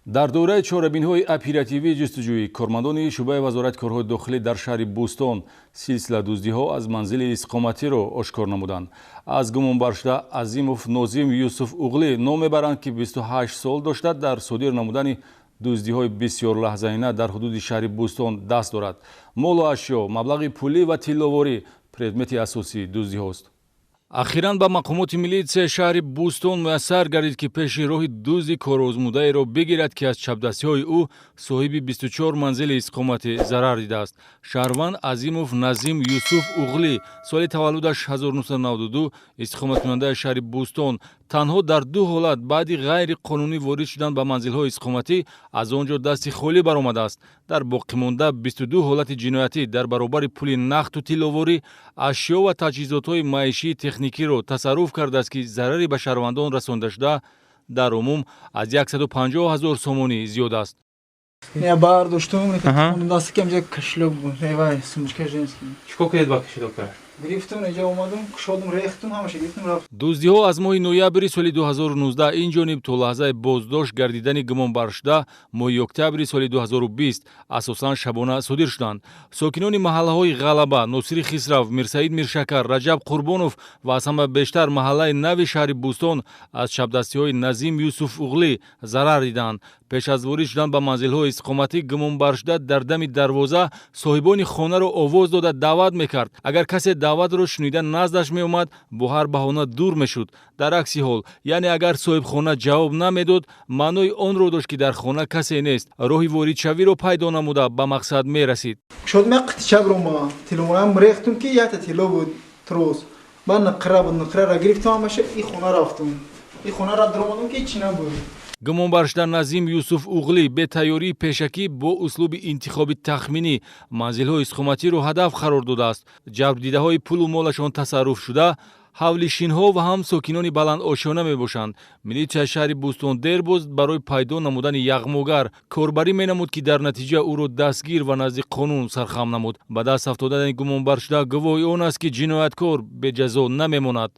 Дар доираи чорабиниҳои оперативии ҷустуҷӯӣ кормандони шӯъбаи Вазорати корҳои дохилӣ дар шаҳри Бӯстон силсила дуздиҳо аз манзили истиқоматиро ошкор намуданд. Аз гумонбаршуда Азимов Нозим Юсуф Уғлӣ ном мебаранд, ки 28 сол дошта, дар содир намудани дуздиҳои бисёрлаҳзаина дар ҳудуди шаҳри Бӯстон даст дорад. Молу ашё, маблағи пулӣ ва тилловорӣ предмети асосии дуздиҳост. Ахиран ба мақомоти милитсияи шаҳри Бӯстон муяссар гардид, ки пеши роҳи дузди корозмудаеро бигирад, ки аз чапдастиҳои ӯ соҳиби 24 манзили истиқоматӣ зарар дидааст. Шаҳрванд Азимов Назим Юсуф Уғлӣ, соли таваллудаш 1992, истиқоматкунандаи шаҳри Бӯстон, танҳо дар ду ҳолат баъди ғайриқонунӣ ворид шудан ба манзилҳои истиқоматӣ аз он ҷо дасти холӣ баромадааст. Дар боқимонда 22 ҳолати ҷиноятӣ дар баробари пули нақту тилловорӣ ашё ва таҷҳизотҳои маишии техникиро тасарруф кардааст, ки зарари ба шаҳрвандон расондашуда дар умум аз 150 ҳазор сомонӣ зиёд аст. Я бардоштум, дасти ки амҷа кошелёк буд, вай, сумочка женский. Чикор кардед ба кошелёка? Гирифтум, инҷа омадум, кушодум, рехтум, ҳамаша гирифтум, рафтум. Дуздиҳо аз моҳи ноябри соли 2019 ин ҷониб то лаҳзаи боздошт гардидани гумонбаршуда моҳи октябри соли 2020 асосан шабона содир шуданд. Сокинони маҳаллаҳои Ғалаба, Носири Хисрав, Мирсаид Миршакар, Раҷаб Қурбонов ва аз ҳама бештар маҳаллаи нави шаҳри Бӯстон аз чапдастиҳои Назим Юсуф Уғлӣ зарар диданд. Пеш аз ворид шудан ба манзилҳои истиқоматӣ гумонбаршуда дар дами дарвоза соҳибони хонаро овоз дода даъват мекард. Агар касе даъватро шунида наздаш меомад, бо ҳар баҳона дур мешуд. Дар акси ҳол, яъне агар соҳибхона ҷавоб намедод, маънои онро дошт, ки дар хона касе нест. Роҳи воридшавиро пайдо намуда, ба мақсад мерасид. Кушодум, як қитича бирома, тилловорам рехтум, ки якта тилло буд, трос. Баъд нуқра буд, нуқрара гирифтум, ҳамаша и хона рафтум. И хонара даромадум, ки ҳечи набуд. Гумонбаршуда Назим Юсуф Уғлӣ бетайёрии пешакӣ бо услуби интихоби тахминӣ манзилҳои истиқоматиро ҳадаф қарор додааст. Ҷалбдидаҳои пулу молашон тасарруф шуда ҳавлишинҳо ва ҳам сокинони баландошёна мебошанд. Милитсияи шаҳри Бӯстон дербоз барои пайдо намудани яғмогар корбарӣ менамуд, ки дар натиҷа ӯро дастгир ва назди қонун сархам намуд. Ба даст афтодани гумонбаршуда гувоҳи он аст, ки ҷинояткор беҷазо намемонад.